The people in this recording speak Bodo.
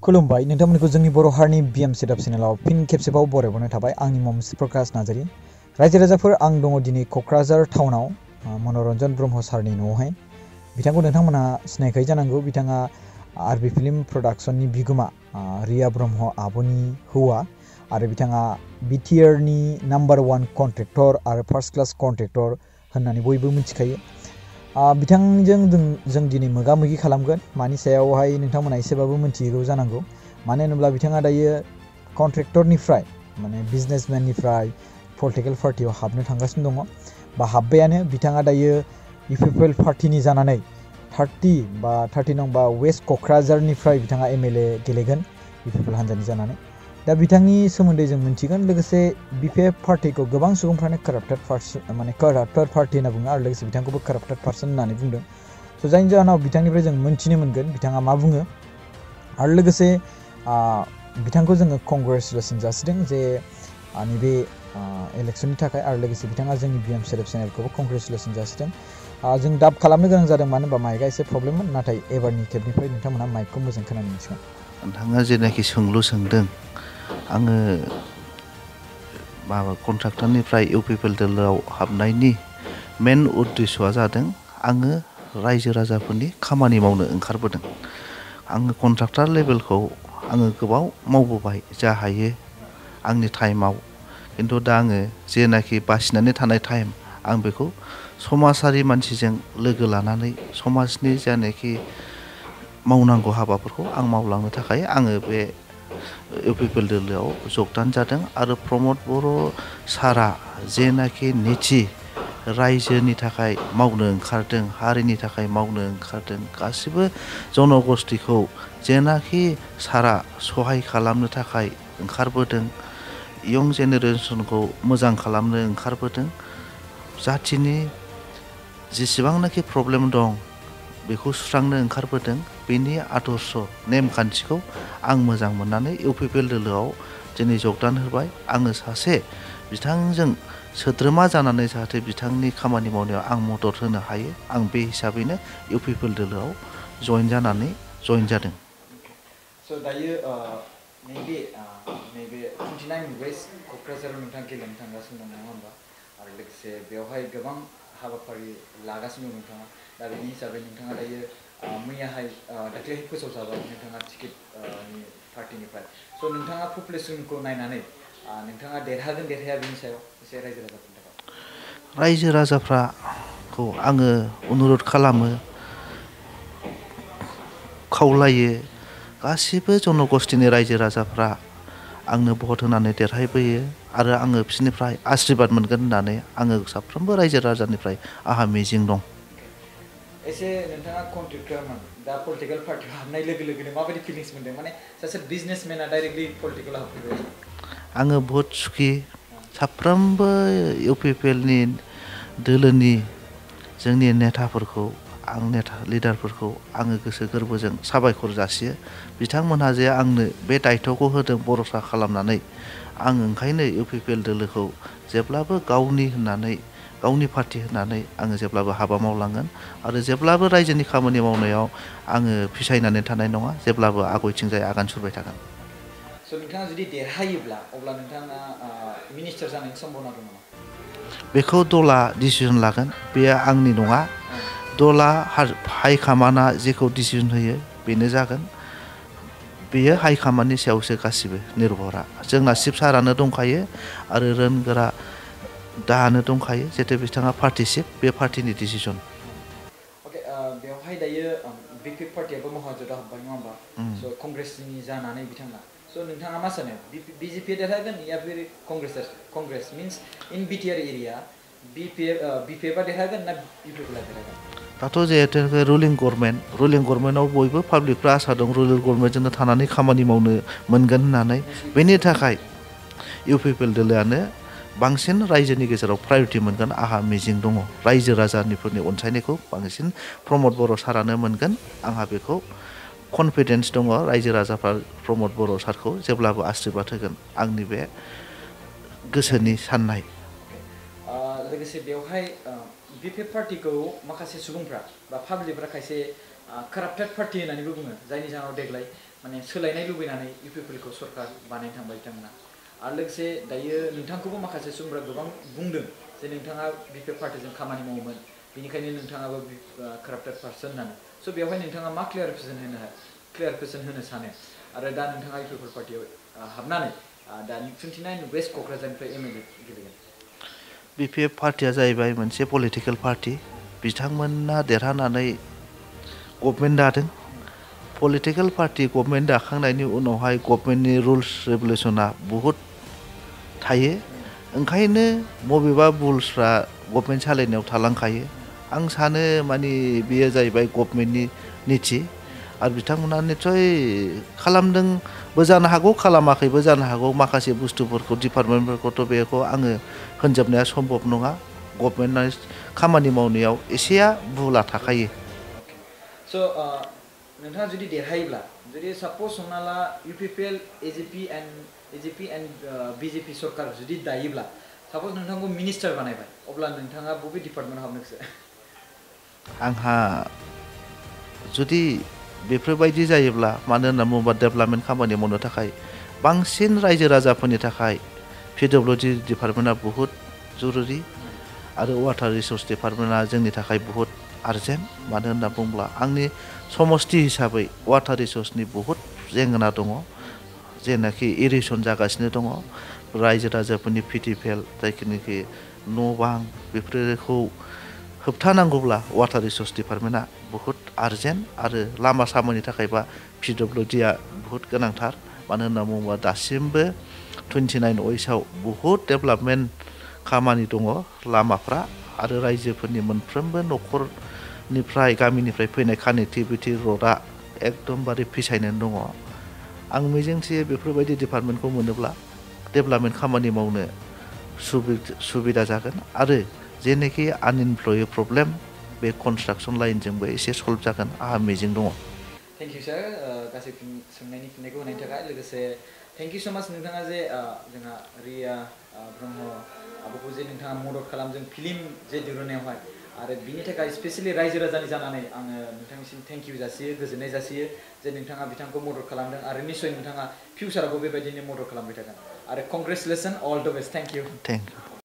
खुलुमबाय नोंथांमोनखौ जोंनि बर' हारिनि बिएम सेटआप चेनेलाव फिन खेबसेबाव बरायबावनाय थाबाय आंनि मुं प्रकाश नार्जारी रायजो राजाफोर आं दङ दिनै क'क्राझार टाउनाव मनरन्जन ब्रह्म सारनि न'आवहाय बिथांखौ नोंथांमोना सिनायखायो जानांगौ बिथाङा आरबि फिल्म प्रडाक्शननि बिगोमा रिया ब्रह्म आब'नि हौवा आरो बिथाङा बिटिआरनि नाम्बार 1 कन्ट्रेक्टर आरो फार्स्ट क्लास कन्ट्रेक्टर होननानै बयबो मिथिखायो बिथांजों जों दिनै मोगा मोगि खालामगोन मानि सायावहाय नोंथांमोना एसेबाबो मिथिगौ जानांगौ मानो होनोब्ला बिथाङा दायो कन्ट्रेक्टरनिफ्राय माने बिजनेसमेननिफ्राय पलिटिकेल पार्टियाव हाबनो थांगासिनो दङ बा हाबबायानो बिथाङा दायो इउपिपिएल पार्टिनि जानानै 30 नंबा वेस्ट क'क्राझारनिफ्राय बिथाङा एमएलए गेलेगोन इउपिपिएल हान्जानि जानानै दा बिथांनि सोमोन्दै जों मिथिगोन लोगोसे बिपिएफ पार्टिखौ गोबां सुबुंफ्रानो काराप्टेड पार्टि होनना बुङो आरो लोगोसे बिथांखौबो काराप्टेड पार्सन होननानै बुंदों स' जायनि जाहोनाव बिथांनिफ्राय जों मोनथिनो मोनगोन बिथाङा मा बुङो आरो लोगोसे बिथांखौ जोङो कंग्रेचुलेसन जासिदों जे नैबे इलेक्सननि थाखाय आरो लोगोसे बिथाङा जोंनि बिएम सेटआप चेनेलखौबो कंग्रेचुलेसन जासिदों जों दाब खालामनो गोनां जादों मानो होनबा माइकआ एसे प्रब्लेममोन नाथाय एबारनि खेबनिफ्राय नोंथांमोना माइकखौ मोजां खोनानो मोनसिगोन नोंथाङा जेनाखि सोंलु सोंदों आङो माबा कन्ट्राक्टरनिफ्राय इउपिपिएल दोलोआव हाबनायनि मेन उद्देश्यआ जादों आङो रायजो राजाफोरनि खामानि मावनो ओंखारबोदों आङो कन्ट्राक्टर लेभेलखौ आङो गोबाव मावबोबाय जा हायो आंनि टाइमाव खिन्थु दा आङो जेनाखि बासिनानै थानाय टाइम आं बेखौ समाजारि मानसिजों लोगो लानानै समाजनि जानाखि मावनांगौ हाबाफोरखौ आं मावलांनो थाखाय आङो बे इउपिपिएल दोलोआव जगदान जादों आरो प्रमद बर' सारा जेनाखि निथि रायजोनि थाखाय मावनो ओंखारदों हारिनि थाखाय मावनो ओंखारदों गासिबो जनगोष्ठीखौ जेनाखि सारा सहाय खालामनो थाखाय ओंखारबोदों इयं जेनेरेसनखौ मोजां खालामनो ओंखारबोदों जाथिनि जेसेबांनाखि प्रब्लेम दं बेखौ सुस्रांनो ओंखारबोदों बेनि आदर्श नेमखान्थिखौ आं मोजां मोननानै इउपिपिएल दोलोआव दिनै जगदान होबाय आङो सासे बिथांजों सोद्रोमा जानानै जाहाथे बिथांनि खामानि मावनायाव आं मदद होनो हायो आं बे हिसाबैनो इउपिपिएल दोलोआव जइन जादों स' दायो नैबे 29 वेस्ट क'क्राझाराव नोंथाङा गेलेनो थांगासिनो दं नङा होमबा आरो लोगोसे बेवहाय गोबां हाबाफारि लागासिनो दं नोंथाङा दा बेनि हिसाबै नोंथाङा दायो मैयाहाय दाख्लैहाय फोसावजाबाय नोंथाङा टिकेटनि पार्टिनिफ्राय स' नोंथाङा पपुलेसनखौ नायनानै नोंथाङा देरहागोन देरहाया बेनि सायाव एसे रायजो राजाफोरनि थाखाय रायजो राजाफ्राखौ आङो अनुरद खालामो खावलायो गासिबो जनगोष्ठीनि रायजो राजाफ्रा आंनो भट होनानै देरहायबोयो आरो आङो बिसोरनिफ्राय आशीर्बाद मोनगोन होननानै आङो साफ्रोमबो रायजो राजानिफ्राय आंहा मिजिं दं एसे नोंथाङा कन्ट्रेक्टरमोन दा पलिटिकेल पार्टियाव हाबनाय लोगो लोगोनो माबायदि फिलिंस मोनदों माने सासे बिजनेसमेना डाइरेक्टलि पलिटिकेलाव हाबफैबाय आङो बहुत सुखि साफ्रोमबो इउपिपिएलनि दोलोनि जोंनि नेताफोरखौ आं लिडारफोरखौ आङो गोसो गोरबोजों साबायखर जासियो बिथांमोनहा जे आंनो बे दायथ'खौ होदों भरसा खालामनानै आं ओंखायनो इउपिपिएल दोलोखौ जेब्लाबो गावनि पार्टि होननानै आङो जेब्लाबो हाबा मावलांगोन आरो जेब्लाबो रायजोनि खामानि मावनायाव आङो फिसायनानै थानाय नङा जेब्लाबो आगयथिंजाय आगान सुरबाय थागोन स' नोंथाङा जुदि देरहायोब्ला अब्ला नोंथाङा मिनिस्टार जानायनि सम्भावना दं नामा बेखौ दला डिसिसन लागोन बेयो आंनि नङा दला हाइकामान्डआ जेखौ डिसिसन होयो बेनो जागोन बेयो हाइकामान्डनि सायावसो गासिबो निर्भरा जोंना चिफ सारानो दंखायो आरो रोंगोरा दानो दंखायो जिहेतु बिथाङा पार्टि चिफ बे पार्टिनि डिसिसन अके बेवहाय दायो बिपिएफ पार्टियाबो महाजुनाव हाबबाय नङा होमबा स' कंग्रेसनि जानानै बिथाङा स' नोंथाङा मा सानो बिजेपि देरहागोन या फिर कंग्रेस मिन्स इन बिटिआर एरिया बिपिएफआ देरहागोन ना इउपिपिएलआ देरहागोन दाथ' जिहेतु रुलिं गभर्नमेन्टआव बयबो पाब्लिकफ्रा आसा दं रुलिं गभर्नमेन्टजोंनो थानानै खामानि मावनो मोनगोन होननानै बेनि थाखाय इउपिपिएल दोलोआनो बांसिन रायजोनि गेजेराव प्रायरिटि मोनगोन आंहा मिजिं दङ रायजो राजानिफोरनि अनसायनायखौ बांसिन प्रमद बर' सारानो मोनगोन आंहा बेखौ कनफिडेन्स दङ रायजो राजाफ्रा प्रमद बर' सारखौ जेब्लाबो आशीर्बाद होगोन आंनि बे गोसोनि साननाय लोगोसे बेवहाय बिपिएफ पार्टिखौ माखासे सुबुंफ्रा बा पाब्लिकफ्रा खायसे काराप्टेड पार्टि होननानैबो बुङो जायनि जाहोनाव देग्लाय माने सोलायनाय लुबैनानै इउपिपिएलखौ सरकार बानायनो थांबाय बिथांमोना आरो लोगोसे दायो नोंथांखौबो माखासे सुबुंफोरा गोबां बुंदों जे नोंथाङा बिपिएल पार्टिजों खामानि मावोमोन बेनिखायनो नोंथाङाबो काराप्टेड पार्सन होननानै स' बेवहाय नोंथाङा मा क्लियारिफिकेसन होनो सानो आरो दा नोंथाङा इउपिपिएल पार्टियाव हाबनानै दानि 29 वेस्ट क'क्राझारनिफ्राय एमएलए गेलेगोन बिपिएफ पार्टिया जाहैबाय मोनसे पलिटिकेल पार्टि बिथांमोना देरहानानै गभर्नमेन्ट दादों पलिटिकेल पार्टि गभर्नमेन्ट दाखांनायनि उनावहाय गभर्नमेन्टनि रुल्स रेगुलेसना बहुद थायो ओंखायनो बबेबा रुल्सफ्रा गभर्नमेन्ट सालायनायाव थालांखायो आं सानो माने बेयो जाहैबाय गभर्नमेन्टनि नीति आरो बिथांमोना निस्सय खालामदोंबो जानो हागौ खालामाखैबो जानो हागौ माखासे बुस्थुफोरखौ डिपार्टमेन्टफोरखौथ' बेखौ आङो होनजोबनाया सम्भब नङा गभर्नमेन्टआ खामानि मावनायाव एसेया भुला थाखायो स' नोंथाङा जुदि देरहायोब्ला जुदि साप'ज हमना ला इउपिपिएल एजिपि एन्ड बिजेपि सरकार जुदि दायोब्ला साप'ज नोंथांखौ मिनिस्टार बानायबाय अब्ला नोंथाङा बबे डिपार्टमेन्टआव हाबनो गोसो आंहा जुदि बेफोरबायदि जायोब्ला मानो होनना बुङोबा डेभेलपमेन्ट खामानि मावनो थाखाय बांसिन रायजो राजाफोरनि थाखाय पिडब्लिउडि डिपार्टमेन्टआ बहुद जरुरि आरो वाटार रिसोर्स डिपार्टमेन्टआ जोंनि थाखाय बहुद आर्जेन्ट मानो होनना बुङोब्ला आंनि समस्ति हिसाबै वाटार रिसोर्सनि बहुद जेंना दङ जेनाखि इरिगेसन जागासिनो दङ रायजो राजाफोरनि पिटिपिएल जायखिनिखि न' बां बेफोरखौ होबथानांगौब्ला वाटार रिसोर्स डिपार्टमेन्टआ बहुद आर्जेन्ट आरो लामा सामानि थाखायबा पिडब्लिउडिया बहुद गोनांथार मानो होनना बुङोबा दासिमबो 29 वेस्टआव बहुद डेभेलपमेन्ट खामानि दङ लामाफ्रा आरो रायजोफोरनि मोनफ्रोमबो न'खरनिफ्राय गामिनिफ्राय फैनाय कानेक्टिभिटि रडआ एकदमबारे फिसायनानै दङ आं मिजिंथियो बेफोरबायदि डिपार्टमेन्टखौ मोनोब्ला डेभेलपमेन्ट खामानि मावनो सुबिदा जागोन आरो जेनोखि आनइमप्लय प्रब्लेम बे कनस्ट्राक्सन लाइनजोंबो एसे सल्भ जागोन आंहा मिजिं दङ थेंक इउ सार गासै सोंनायनि फिननायखौ होनायनि थाखाय लोगोसे थेंक इउ स' माच नोंथाङा जे जोंहा रिया ब्रह्म आब'खौ जे नोंथाङा मदद खालामदों फिल्म जे दिहुननायावहाय आरो बिनि थाखाय स्पेसियेलि रायजो राजानि जानानै आङो नोंथांनिसिम थेंक इउ जासियो गोजोननाय जासियो जे नोंथाङा बिथांखौ मदद खालामदों आरो निस्सय नोंथाङा फिउचारावबो बेबायदिनो मदद खालामबाय थागोन आरो congratulation all the best thank you